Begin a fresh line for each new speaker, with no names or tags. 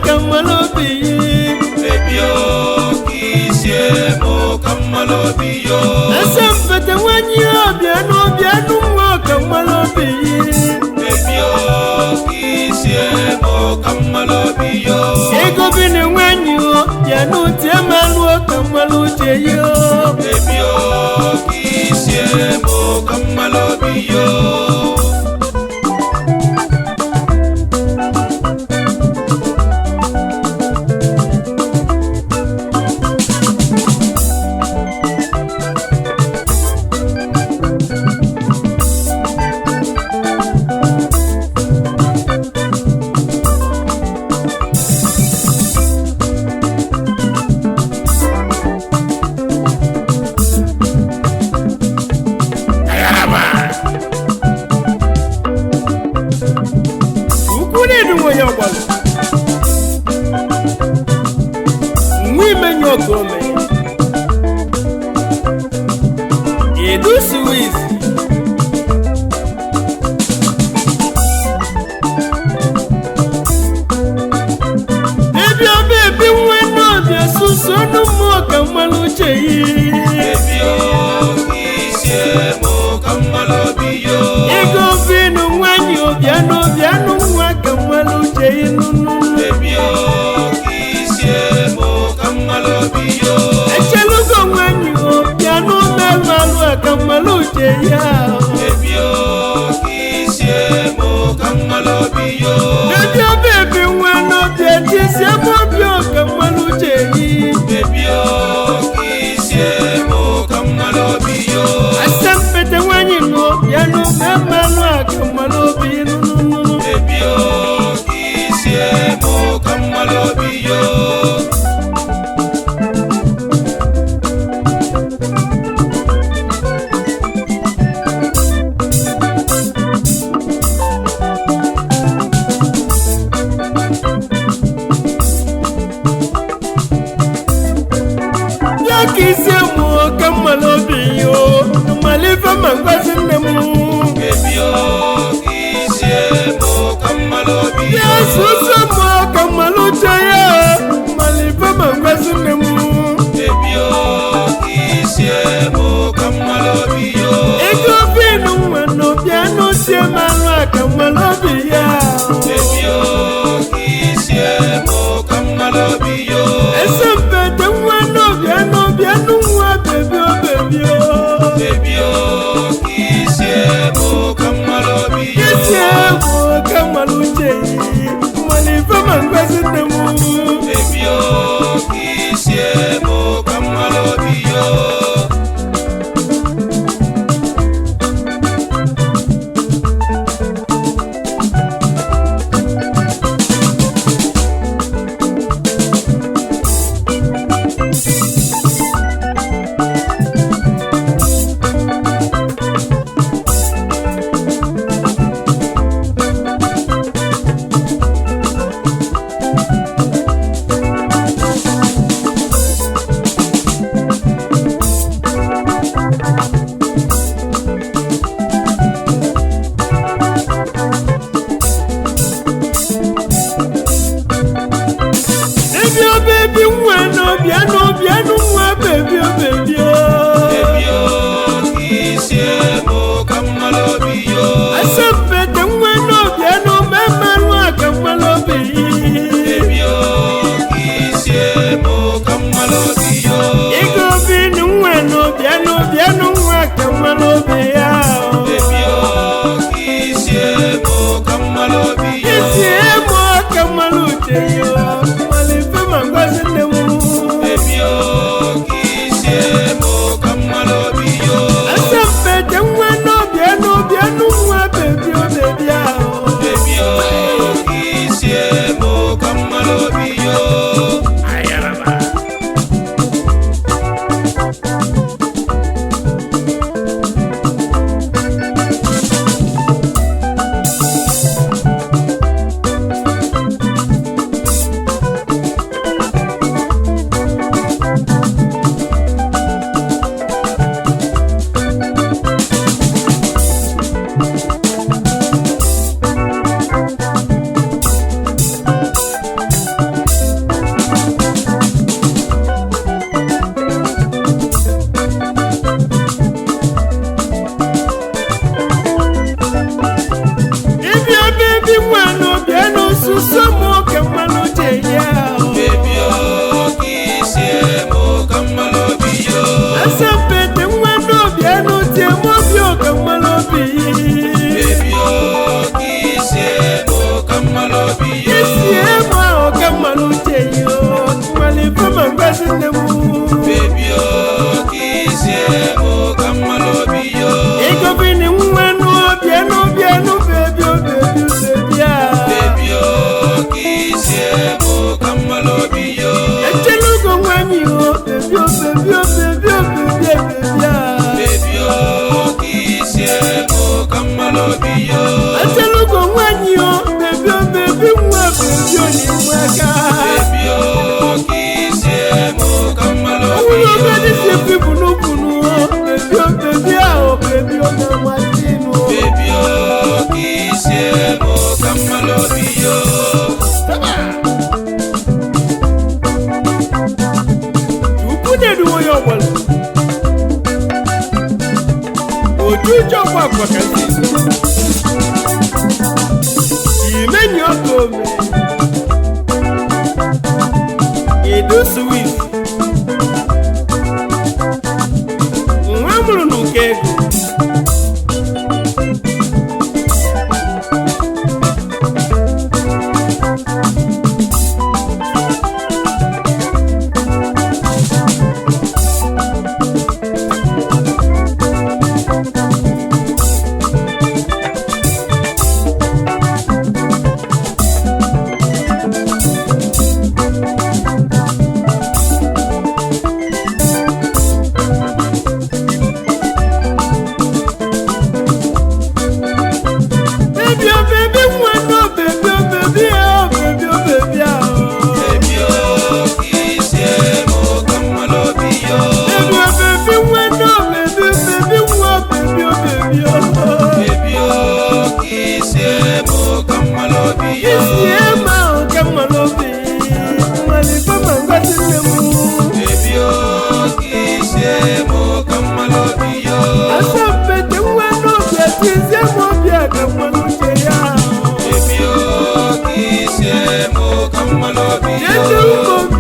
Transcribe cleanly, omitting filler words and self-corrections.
ka mmalụ obi.
Baby o, kisie mo ka mmalụ obi yo.
Asempete nwanyị ọbịanụ bịanụ nwa ka mmalụ obi.
Baby o, kisie mo ka mmalụ obi yo.
Ego bi na nwanyị o bịanụ tie malụ ka mmalụ uche yo.
Baby o, kisie mo ka mmalụ obi yo.
Ukwu na-edu nwe ya ọgbalụ nwa imenye ọgụ ome edu suwiz ebi ọba ebi nwe n'ọbịa susu ọnụ mmụọ ka mmalụ uche yi.
Baby o, kisie mo ka mmalụ obi yo.
Ego binu nwanyị obianụ bịanụ nwa ka mmalụ uche yi nụnụ.
Baby o, kisie mo ka mmalụ obi yo.
Echelugo nwanyị obianụ melụ alụ a ka mmalụ uche ya.
Baby o, kisie mo ka mmalụ obi yo.
Ebi obe ebi nwa n'obi etisi ebe obi ka mmalụ uche yi.
Baby o, kisie mo ka mmalụ obi yo.
Asempete nwanyị nụ obianụ memalụ a ka mmalụ obi nụnụnụ.
Baby o, kisie mo ka mmalụ obi yo.
Bịa ka isi mụọ ka mmalụ obi yo mmalụ ife ma ngozi nne m.
Baby o, kisie mo ka mmalụ obi yo.
Bịa susu mụọ ka mmalụ uche ya mmalụ ife ma ngozi nne m.
Baby o, kisie mo ka mmalụ obi yo.
Ego binu nwa n'obianụ sie malụ a ka mmalụ obi ya.
Baby o, kisie mo ka mmalụ obi yo.
Esempete nwa n'obianụ bịanụ nwa bebi o bebi o.
Baby o, kisie mo ka mmalụ obi yo.
Isi egwu ka mmalụ uche yi mmalụ ife ma ngozi nne m.
Baby o, kisie mo ka mmalụ obi yo.
Ebi o bebi nwa n'obianụ bịanụ nwa bebi o bebi o.
Baby o, kisie mo ka mmalụ obi yo.
Asempete nwa n'obianụ memalụ a ka mmalụ obi yi.
Baby o, kisie mo ka mmalụ obi yo.
Ego binu nwa n'obianụ bịanụ nwa ka mmalụ obi ya.
Baby o, kisie mo ka mmalụ obi yo.
Isi emo ka mmalụ uche yo mmalụ ife ma ngozi nne m.
Baby o, kisie mo ka mmalụ obi yo.
Asempete nwa n'obianụ bịanụ nwa bebi o bebi ahụ.
Baby o, kisie mo ka mmalụ obi yo. mmalụ obi yo.
Echelugo nwanyị o, bebi o, bebi o, bebi o, bebi o, bebi a.
Baby o, kisie mo ka mmalụ obi yo.
Echelugo nwanyị o, bebi o, bebi nwa, bebi o, n'ime aka.
Baby o, kisie mo ka mmalụ obi
Owúlò
yo.
bẹ́ẹ̀ ní ṣe fíìmù n'ùkùnù o, bebi o, bebi a o, bebi o, na amasị nụ.
Baby o, kisie mo ka mmalụ obi yo.
Ukwu na-eduwo ya ọgbala. Ojú ìjọ ọgba agwa ka ntị. Imenyi ọkụ ome. Edu Swiss. Nwa mụrụ n'ụkọ ego. Baby, oh baby, nwa no baby, oh baby, oh baby, oh baby, oh.
Baby o, kisie mo ka mmalụ obi yo.
Baby, oh baby, nwa no baby, baby, nwa baby, oh baby, oh.
Baby o, kisie mo ka mmalụ obi yo.
Isi ema oke mmanụ obi, mmalite ma ngozi nne m.
Baby o, kisie mo ka mmalụ obi yo.
Asọmpete nwa n'obi etizie m obi a ka mmanụ uche ya.
Baby o, kisie mo ka mmalụ obi yo.
Jeje ụmụ